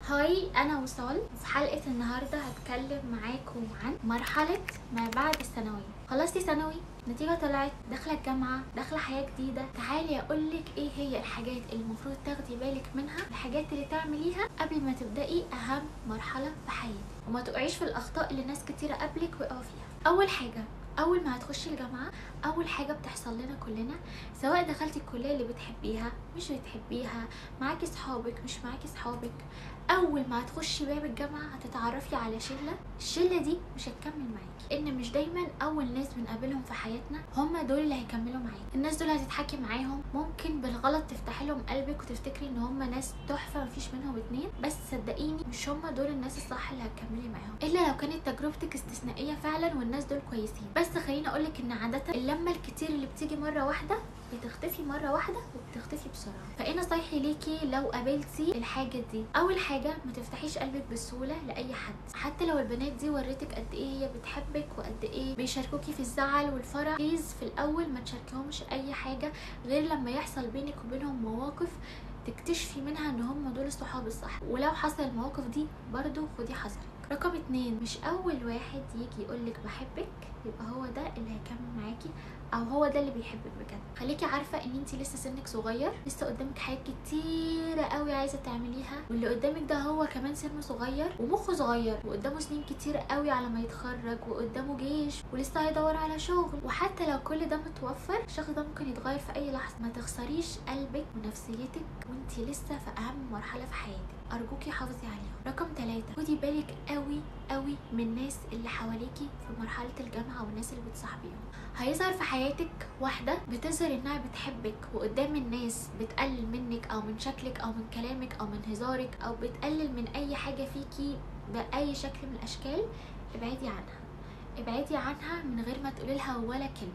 Hi، انا وصال. في حلقة النهارده هتكلم معاكم عن مرحلة ما بعد الثانوية. خلصتي ثانوي، نتيجة طلعت، داخله الجامعة، داخله حياة جديدة. تعالي اقولك ايه هي الحاجات اللي المفروض تاخدي بالك منها، الحاجات اللي تعمليها قبل ما تبداي اهم مرحلة في حياتك، وما تقعيش في الاخطاء اللي ناس كتيرة قبلك وقعوا فيها. اول حاجة، اول ما هتخشي الجامعة اول حاجة بتحصل لنا كلنا، سواء دخلتي الكلية اللي بتحبيها مش بتحبيها، معاكي صحابك مش معاكي صحابك، اول ما هتخشي باب الجامعة هتتعرفي على شله. الشلة دي مش هتكمل معاكي، ان مش دايما اول ناس بنقابلهم في حياتنا هم دول اللي هيكملوا معاكي. الناس دول هتتحكي معاهم، ممكن بالغلط تفتحي لهم قلبك وتفتكري ان هم ناس تحفة مفيش منهم اتنين، بس صدقيني مش هم دول الناس الصح اللي هتكملي معاهم، الا لو كانت تجربتك استثنائية فعلا والناس دول كويسين. بس خليني اقولك ان عادة اللمة الكتير اللي بتيجي مرة واحدة بتختفي مرة واحدة وبتختفي بسرعة. فايه نصايحي ليكي لو قابلتي الحاجة دي؟ اول حاجة، ما تفتحيش قلبك بسهولة لاي حد، حتى لو البنات دي وريتك قد ايه هي بتحبك وقد ايه بيشاركوكي في الزعل والفرح. please في الاول ما تشاركيهمش اي حاجة غير لما يحصل بينك وبينهم مواقف تكتشفي منها ان هم دول الصحاب الصح، ولو حصل المواقف دي برضو خدي حذرك. رقم 2، مش اول واحد يجي يقولك بحبك يبقى هو ده اللي هيكمل معاكي او هو ده اللي بيحبك بجد. خليكي عارفه ان انتي لسه سنك صغير، لسه قدامك حاجات كتيرة قوي عايزه تعمليها، واللي قدامك ده هو كمان سنة صغير ومخه صغير وقدامه سنين كتير قوي على ما يتخرج، وقدامه جيش ولسه هيدور على شغل، وحتى لو كل ده متوفر الشخص ده ممكن يتغير في اي لحظة. ما تخسريش قلبك ونفسيتك وانتي لسه في اهم مرحلة في حياتك، ارجوكي حافظي عليهم. رقم 3، خدي بالك قوي قوي من الناس اللي حواليكي في مرحلة الجامعة والناس اللي بتصاحبيهم. هيظهر في حياتك واحدة بتظهر انها بتحبك وقدام الناس بتقلل منك او من شكلك او من كلامك او من هزارك او بتقلل من اي حاجة فيكي باي شكل من الاشكال. ابعدي عنها، ابعدي عنها من غير ما تقولي لها ولا كلمة.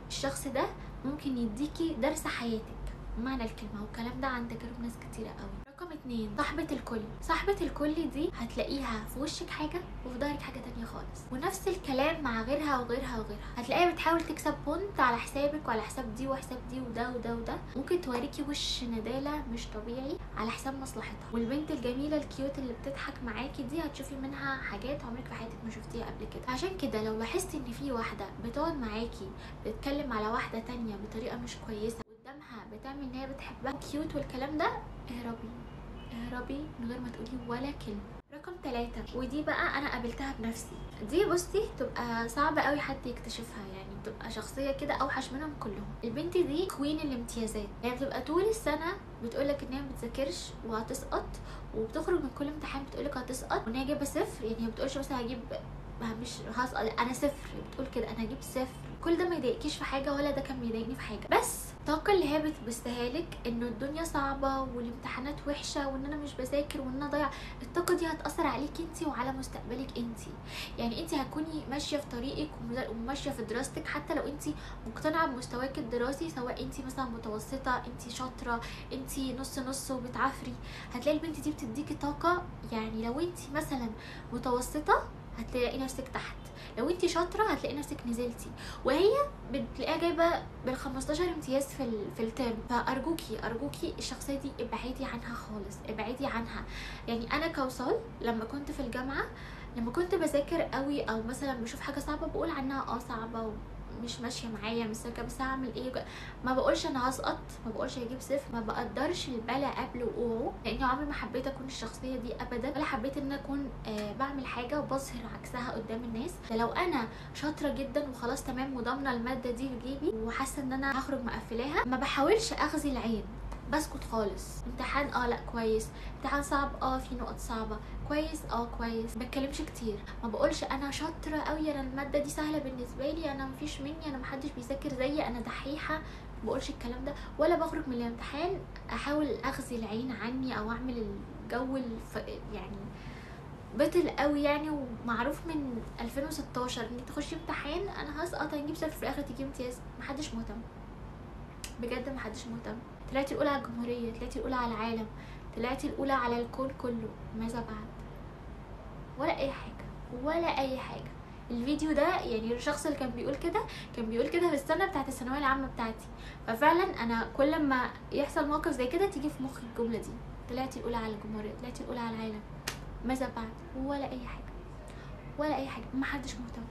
الشخص ده ممكن يديكي درس حياتك معنى الكلمة، والكلام ده عند تجارب ناس كتيرة قوي. رقم 2، صاحبة الكل. صاحبة الكل دي هتلاقيها في وشك حاجة وفي ظهرك حاجة تانية خالص، ونفس الكلام مع غيرها وغيرها وغيرها. هتلاقيها بتحاول تكسب point على حسابك وعلى حساب دي وحساب دي وده وده وده، ممكن توريكي وش ندالة مش طبيعي على حساب مصلحتها. والبنت الجميلة ال cute اللي بتضحك معاكي دي هتشوفي منها حاجات عمرك في حياتك ما شفتيها قبل كده. عشان كده لو لاحظتي ان في واحدة بتقعد معاكي بتتكلم على واحدة تانية بطريقة مش كويسة قدامها، بتعمل ان هي بتحبها cute والكلام ده، اهربي اهربي من غير ما تقولي ولا كلمة. رقم 3، ودي بقى انا قابلتها بنفسي، دي بصي تبقى صعبة قوي حد يكتشفها، يعني بتبقى شخصية كده اوحش منهم كلهم. البنت دي queen الامتيازات، يعني بتبقى طول السنة بتقولك ان هي ما بتذاكرش وهتسقط، وبتخرج من كل امتحان بتقولك هتسقط وان هي جايبه صفر. يعني ما بتقولش مثلا هجيب مش هسقط انا صفر، بتقول كده انا هجيب صفر. كل ده ما يضايقكيش في حاجة ولا ده كان بيضايقني في حاجة، بس الطاقة اللي هي بتبثها لك انه الدنيا صعبة والامتحانات وحشة وان انا مش بذاكر وان انا ضايعة، الطاقة دي هتاثر عليكي انت وعلى مستقبلك انت. يعني انت هتكوني ماشية في طريقك وماشية في دراستك، حتى لو انت مقتنعة بمستواك الدراسي، سواء انت مثلا متوسطه، انت شاطرة، انت نص نص وبتعافري، هتلاقي البنت دي بتديكي طاقة. يعني لو انت مثلا متوسطه هتلاقي نفسك تحت، لو انت شاطرة هتلاقي نفسك نزلتي، وهي بتلاقيها جايبه بال15 امتياز في الترم. فارجوكي ارجوكي الشخصية دي ابعدي عنها خالص، ابعدي عنها. يعني انا كوصال لما كنت في الجامعة، لما كنت بذاكر قوي او مثلا بشوف حاجة صعبة بقول عنها صعبة ومش ماشية معايا مش سالكة، بس هعمل ايه؟ ما بقولش انا هسقط، ما بقولش هجيب صفر، ما بقدرش البلا قبل وقوعه، لاني عمري ما حبيت اكون الشخصية دي ابدا، ولا حبيت ان اكون بعمل حاجة وبظهر عكسها قدام الناس. ده لو انا شاطرة جدا وخلاص تمام وضامنه المادة دي في جيبي وحاسه ان انا هخرج مقفلاها، ما بحاولش اغزي العين، بسكت خالص. امتحان لا كويس، امتحان صعب في نقط صعبة كويس كويس، ما بتكلمش كتير، ما بقولش انا شاطرة قوي، انا المادة دي سهلة بالنسبة لي، انا مفيش مني، انا محدش بيذاكر زيي، انا دحيحه، ما بقولش الكلام ده. ولا بخرج من الامتحان احاول اغزي العين عني او اعمل الجو يعني بطل قوي يعني. ومعروف من 2016 ان تخشي امتحان انا هسقط هنجيب صفر في الاخر تجيب امتياز، محدش مهتم بجد، محدش مهتم. طلعتي الاولى على الجمهورية، طلعتي الاولى على العالم، طلعتي الاولى على الكون كله، ماذا بعد؟ ولا اي حاجة، ولا اي حاجة. الفيديو ده يعني الشخص اللي كان بيقول كده كان بيقول كده في السنة بتاعت الثانوية العامة بتاعتي، ففعلا انا كل ما يحصل موقف زي كده تيجي في مخي الجملة دي. طلعتي الاولى على الجمهورية، طلعتي الاولى على العالم، ماذا بعد؟ ولا اي حاجة، ولا اي حاجة، محدش مهتم.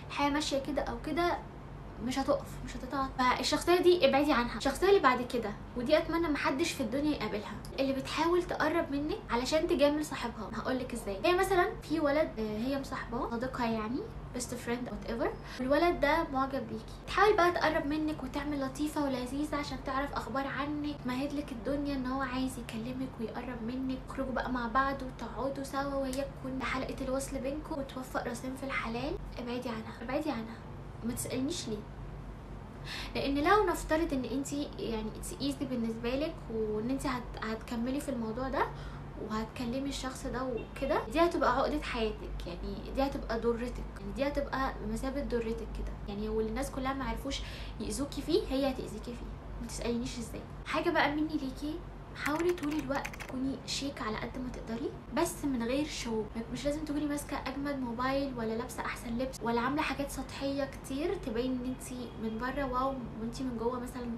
الحياة ماشية كده او كده، مش هتقف، مش هتتعطل. فالشخصيه دي ابعدي عنها. الشخصية اللي بعد كده، ودي اتمنى محدش في الدنيا يقابلها، اللي بتحاول تقرب منك علشان تجامل صاحبها. هقولك ازاي. هي مثلا في ولد هي مصاحباه، صديقها يعني، best friend whatever، الولد ده معجب بيكي، تحاول بقى تقرب منك وتعمل لطيفة ولذيذه عشان تعرف اخبار عنك، تمهد لك الدنيا ان هو عايز يكلمك ويقرب منك، تخرجوا بقى مع بعض وتقعدوا سوا، وهي تكون حلقة الوصل بينكم وتوفق راسين في الحلال. ابعدي عنها، ابعدي عنها، ما تسالنيش ليه، لان لو نفترض ان انت يعني it's easy بالنسبة لك وان انت هتكملي في الموضوع ده وهتكلمي الشخص ده وكده، دي هتبقى عقده حياتك، يعني دي هتبقى ضرتك، يعني دي هتبقى بمثابة ضرتك كده، يعني واللي الناس كلها ما عرفوش يأذوكي فيه هي هتأذيكي فيه. ما تسالنيش ازاي. حاجة بقى مني ليكي، حاولي طول الوقت تكوني شيك على قد ما تقدري، بس من غير show. مش لازم تكوني ماسكه اجمد موبايل ولا لابسه احسن لبس ولا عامله حاجات سطحية كتير تبين ان انت من بره wow وانت من جوه مثلا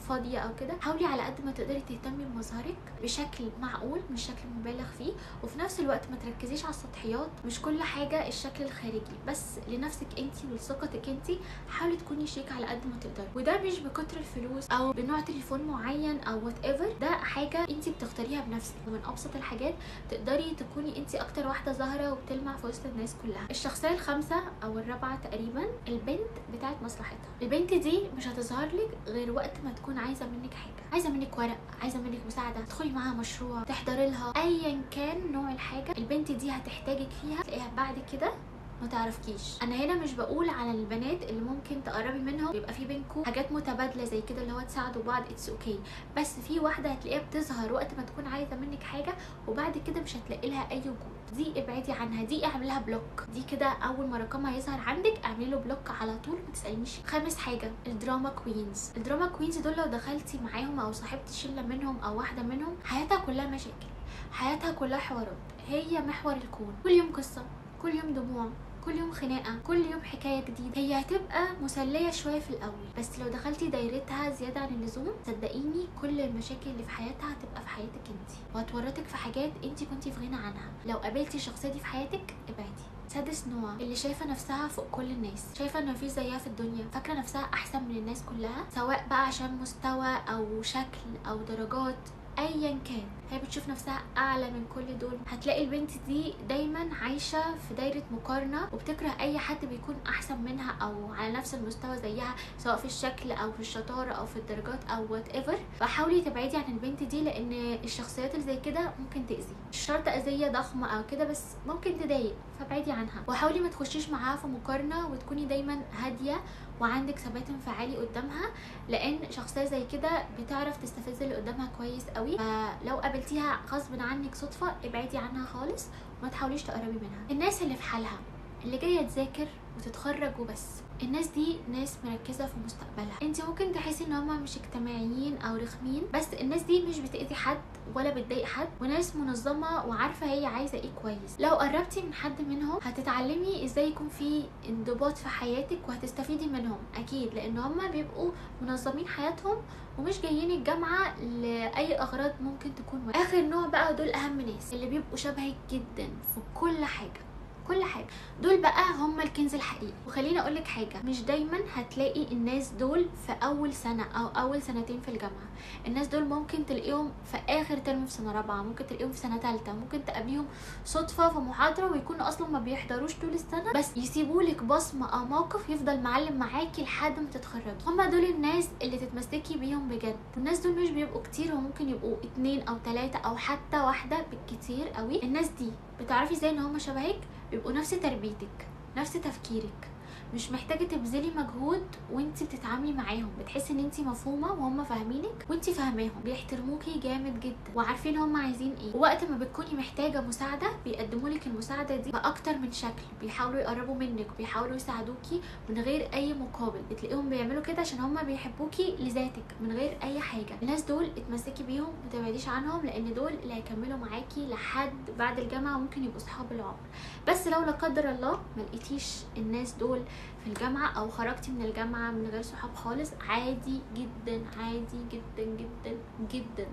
فاضية او كده. حاولي على قد ما تقدري تهتمي بمظهرك بشكل معقول، مش شكل مبالغ فيه، وفي نفس الوقت ما تركزيش على السطحيات، مش كل حاجة الشكل الخارجي، بس لنفسك انت ولثقتك انت حاولي تكوني شيك على قد ما تقدري. وده مش بكتر الفلوس او بنوع تليفون معين او whatever، ده حاجة انت بتختاريها بنفسك، ومن ابسط الحاجات تقدري تكوني انت اكتر واحدة ظاهره وبتلمع في وسط الناس كلها. الشخصية الخامسة او الرابعة تقريبا، البنت بتاعت مصلحتها. البنت دي مش هتظهر لك غير وقت ما تكون عايزه منك حاجة، عايزه منك ورق، عايزه منك مساعدة، تدخلي معاها مشروع، تحضري لها، ايا كان نوع الحاجة البنت دي هتحتاجك فيها، تلاقيها بعد كده ما تعرفكيش. انا هنا مش بقول على البنات اللي ممكن تقربي منهم يبقى في بينكم حاجات متبادلة زي كده اللي هو تساعدوا بعض، it's okay، بس في واحدة هتلاقيها بتظهر وقت ما تكون عايزه منك حاجة وبعد كده مش هتلاقي لها اي وجود، دي ابعدي عنها، دي اعملها block، دي كده اول ما رقمها يظهر عندك اعملي له block على طول، ما تسالنيش. خامس حاجة ال drama queens. ال drama queens دول لو دخلتي معاهم او صاحبتي شله منهم او واحدة منهم، حياتها كلها مشاكل، حياتها كلها حوارات، هي محور الكون، كل يوم قصة، كل يوم دموع، كل يوم خناقه، كل يوم حكاية جديدة. هي هتبقى مسلية شوية في الاول، بس لو دخلتي دايرتها زيادة عن اللزوم صدقيني كل المشاكل اللي في حياتها هتبقى في حياتك انت، وهتورطك في حاجات انت كنتي في غنى عنها. لو قابلتي الشخصية دي في حياتك ابعدي. سادس نوع، اللي شايفه نفسها فوق كل الناس، شايفه ان مفيش زيها في الدنيا، فاكره نفسها احسن من الناس كلها، سواء بقى عشان مستوى او شكل او درجات، ايا كان هي بتشوف نفسها اعلى من كل دول. هتلاقي البنت دي دايما عايشه في دايرة مقارنة، وبتكره اي حد بيكون احسن منها او على نفس المستوى زيها، سواء في الشكل او في الشطارة او في الدرجات او whatever. فحاولي تبعدي عن البنت دي، لان الشخصيات اللي زي كده ممكن تاذي، مش شرط اذيه ضخمة او كده، بس ممكن تضايق، فابعدي عنها. وحاولي ما تخشيش معاها في مقارنة، وتكوني دايما هادية وعندك ثبات انفعالي قدامها، لان شخصية زي كده بتعرف تستفز اللي قدامها كويس قوي. فلو قابلتيها غصب عنك صدفة ابعدي عنها خالص وما تحاوليش تقربي منها. الناس اللي في حالها، اللي جاية تذاكر وتتخرج وبس، الناس دي ناس مركزه في مستقبلها. انت ممكن تحسي ان هما مش اجتماعيين او رخمين، بس الناس دي مش بتأذي حد ولا بتضايق حد، وناس منظمة وعارفه هي عايزه ايه كويس. لو قربتي من حد منهم هتتعلمي ازاي يكون في انضباط في حياتك، وهتستفيدي منهم اكيد، لان هما بيبقوا منظمين حياتهم ومش جايين الجامعة لاي اغراض ممكن تكون. اخر نوع بقى، دول اهم ناس، اللي بيبقوا شبهك جدا في كل حاجة، كل حاجة، دول بقى هم الكنز الحقيقي. وخليني اقولك حاجة، مش دايما هتلاقي الناس دول في اول سنة او اول سنتين في الجامعة، الناس دول ممكن تلاقيهم في اخر ترم في سنة رابعه، ممكن تلاقيهم في سنة ثالثة، ممكن تقابليهم صدفة في محاضرة ويكونوا اصلا ما بيحضروش طول السنة، بس يسيبولك بصمة او موقف يفضل معلم معاكي لحد ما تتخرجي. هم دول الناس اللي تتمسكي بيهم بجد. والناس دول مش بيبقوا كتير، وممكن يبقوا 2 او 3 او حتى واحدة بالكتير قوي. الناس دي بتعرفي ازاي ان هم شبهك؟ بيبقوا نفس تربيتك، نفس تفكيرك، مش محتاجه تبذلي مجهود وانت بتتعاملي معاهم، بتحسي ان انت مفهومه وهم فاهمينك وانت فاهماهم، بيحترموكي جامد جدا وعارفين هم عايزين ايه. وقت ما بتكوني محتاجه مساعدة بيقدموا لك المساعدة دي باكتر من شكل، بيحاولوا يقربوا منك، بيحاولوا يساعدوكي من غير اي مقابل، بتلاقيهم بيعملوا كده عشان هم بيحبوكي لذاتك من غير اي حاجة. الناس دول اتمسكي بيهم، ما تبعديش عنهم، لان دول اللي هيكملوا معاكي لحد بعد الجامعة وممكن يبقوا صحاب العمر. بس لو لا قدر الله ما لقيتيش الناس دول في الجامعة او خرجتي من الجامعة من غير صحاب خالص، عادي جدا، عادي جدا جدا جدا.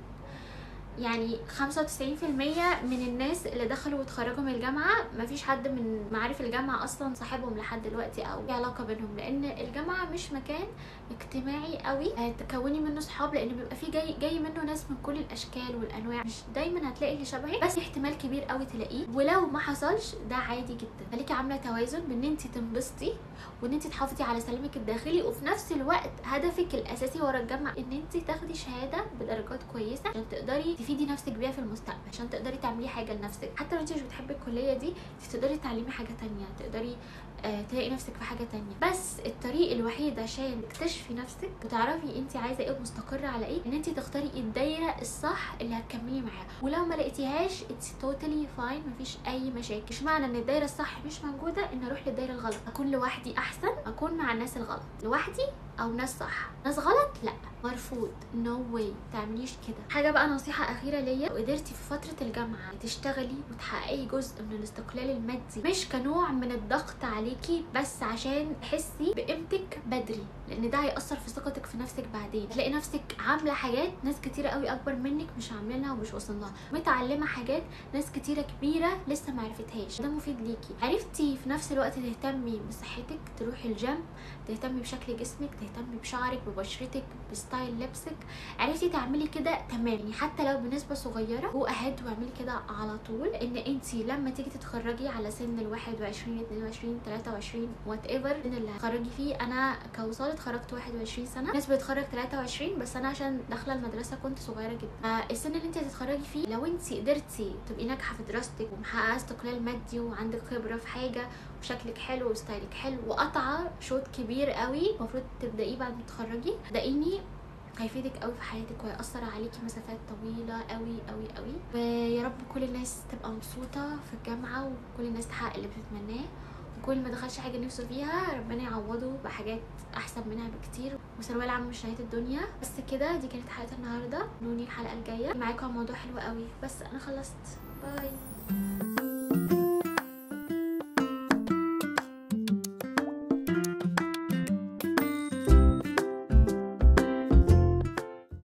يعني 95% من الناس اللي دخلوا واتخرجوا من الجامعة مفيش حد من معارف الجامعة اصلا صاحبهم لحد دلوقتي او في علاقة بينهم، لان الجامعة مش مكان اجتماعي قوي تكوني منه صحاب، لان بيبقى فيه جاي منه ناس من كل الاشكال والانواع، مش دايما هتلاقي اللي شبهك، بس احتمال كبير قوي تلاقيه، ولو ما حصلش ده عادي جدا. خليكي عامله توازن بان انت تنبسطي وان انت تحافظي على سلامك الداخلي، وفي نفس الوقت هدفك الاساسي ورا الجامعة ان انت تاخدي شهادة بدرجات كويسة عشان تقدري تفيدي نفسك بيها في المستقبل، عشان تقدري تعملي حاجة لنفسك. حتى لو انت مش بتحبي الكلية دي انت تقدري تعلمي حاجة تانية، تقدري تلاقي نفسك في حاجة تانية. بس الطريق الوحيد عشان تكتشفي نفسك وتعرفي انت عايزه ايه ومستقره على ايه، ان انت تختاري الدايرة الصح اللي هتكملي معاها، ولو ما لقيتيهاش it's totally fine، مفيش اي مشاكل. مش معنى ان الدايرة الصح مش موجودة ان اروح للدايره الغلط، اكون لوحدي احسن اكون مع الناس الغلط، لوحدي او ناس صح، ناس غلط لا، مرفوض، no way، تعمليش كده. حاجة بقى نصيحة اخيرة ليا، لو قدرتي في فترة الجامعة تشتغلي وتحققي جزء من الاستقلال المادي، مش كنوع من الضغط عليكي، بس عشان تحسي بقيمتك بدري، لان ده هيأثر في ثقتك في نفسك بعدين. تلاقي نفسك عامله حاجات ناس كتيرة قوي اكبر منك مش عاملينها ومش واصلين لها، متعلمة حاجات ناس كتيرة كبيرة لسه ما عرفتهاش، ده مفيد ليكي. عرفتي في نفس الوقت تهتمي بصحتك، تروحي الجيم، تهتمي بشكل جسمك، تهتمي بشعرك، ببشرتك، ب style لبسك، عرفتي تعملي كده تمام، يعني حتى لو بنسبة صغيرة go ahead واعملي كده على طول. ان انت لما تيجي تتخرجي على سن ال 21 22 23 whatever اللي هتخرجي فيه، انا كوصال اتخرجت 21 سنة، ناس بتتخرج 23، بس انا عشان داخله المدرسة كنت صغيرة جدا. السن اللي انت هتتخرجي فيه لو انت قدرتي تبقي ناجحة في دراستك ومحققه استقلال مادي وعندك خبره في حاجة وشكلك حلو و style ك حلو وقطعه شوط كبير قوي المفروض تبدايه بعد ما تتخرجي، صدقيني هيفيدك قوي في حياتك وهيأثر عليكي مسافات طويلة قوي قوي قوي. ويا رب كل الناس تبقى مبسوطة في الجامعة وكل الناس تحقق اللي بتتمناه، وكل ما دخلش حاجة نفسه فيها ربنا يعوضه بحاجات احسن منها بكتير. والثانويه العامة مش نهاية الدنيا. بس كده دي كانت حلقة النهارده، نوني الحلقة الجاية معاكم على موضوع حلو قوي، بس انا خلصت، باي.